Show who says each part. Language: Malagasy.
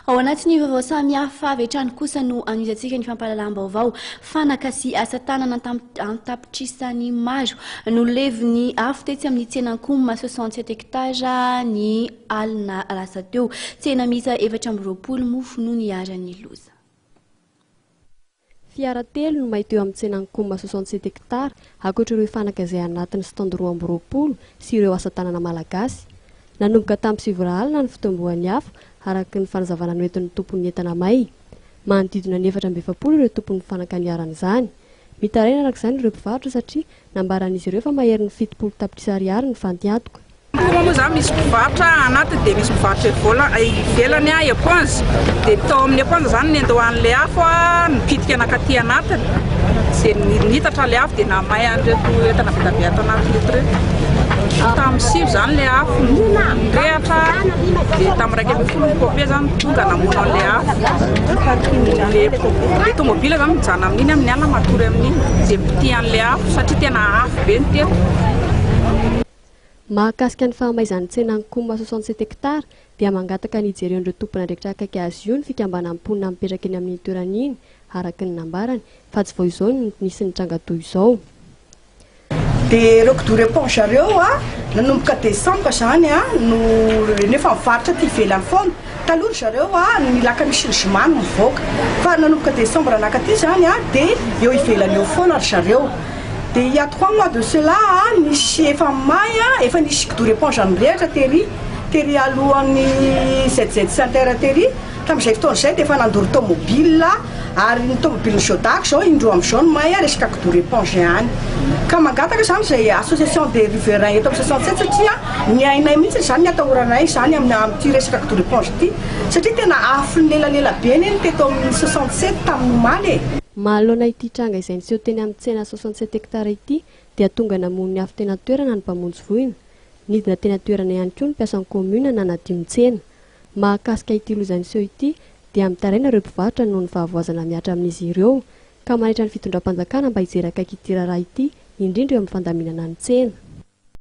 Speaker 1: Ao anatin'ny vaovao samihafa avy hatrany kosa no anohizantsika ny fampahalalam-baovao. Fanaka sy asa tanana an-tapitrisany maro no levon'ny afo tetsy amin'ny tsenan'Ankomo 67 hectares ny alina lasa teo. Tsena miisa 24 moa no niharan'ny loza.
Speaker 2: Fiara telo no may teo amin'ny tsenan'ny Coma 67 hectares, ankoatra ireo fanaka izay anatin'ny stand 22 sy ireo asa tanana malagasy. Nanomboka tamin'ny 9 ora alina ny fitomboan'ny afo, araka ny fanazavana noentin'ny tompon'ny entana may. Manodidina ny 44 ireo tompon'ny fanaka niharan'izany. Mitaraina araka izany ireo mpivarotra satria nambaran'izy ireo fa maherin'ny 70 tapitrisa ariary ny fantiantoka.
Speaker 3: Koa moa zany misy mpivarotra anatiny dia misy mpivarotra evola ivelany a éponge dia tao amin'ny éponge zany nendohan'ilay afo a nipitika nankaty anatiny dia nitatra ilay afo dia namay an'ireto entana be dia be ato anatiny eto ireto. Tamin'ny 9 zany ilay afo nirehatra dia tamin'ny 11 ny pompier zany tonga namono an'ilay afo. Ilay tomobile zany mijanona amin'iny amin'ny alina matory amin'iny dia pitihan'ilay afo satria tena afo be ny teto.
Speaker 2: Mahakasika ny fahamaizan'ny tsenan'ny Coma 67 hectares dia mangataka ny hijeren'ireo tompon'andraikitra akaiky azy io ny fikambanan'ny mponina mipetraka eny amin'iny toerana iny, araka ny nambarany, fa tsy vao izao no nisy ny tranga toy izao.
Speaker 4: Dia ireo kidoro éponge ireo a, nanomboka décembre izany a, no nefa mivarotra aty ivelany foana. Taloha ry zareo a, ny lakamisy ny zoma no mivoaka. Fa nanomboka décembre nankaty izany a, dia eo ivelany eo foana ry zareo. Dia il y a trois mois de cela a, nisy efa may a, efa nisy kidoro éponge nirehitra tery, tery alohan'ny ZZ Center tery, tamin'izay fotoana izay dia efa nandoro tomobile ary ny tomobilin'ny Jodac izao indroa amin'izao no may a, resaka kidoro éponge ihany. Ka mangataka izany izay association des riverains eto amin'ny 67 satria ny ainay mihitsy izany ny atahoranay izany amin'ny amin'ity resaka kidoro éponge ity satria tena afo nilelalela be anie ny teto amin'ny 67 tamin'ny omaly e.
Speaker 2: Manoloana ity tranga izay niseho teny amin'ny tsena 67 hectares ity dia tonga namono ny afo teny an-toerana ny mpamonjy voina. Nidina teny an-toerana ihany koa ny mpiasan'ny kaominina nanadio ny tsena. Mahakasika ity loza niseho ity dia mitaraina ireo mpivarotra noho ny fahavoazana mihatra amin'izy ireo ka manaitra ny fitondram-panjakana mba hijery akaiky ity raharaha ity indrindra eo amin'ny fandaminana ny tsena.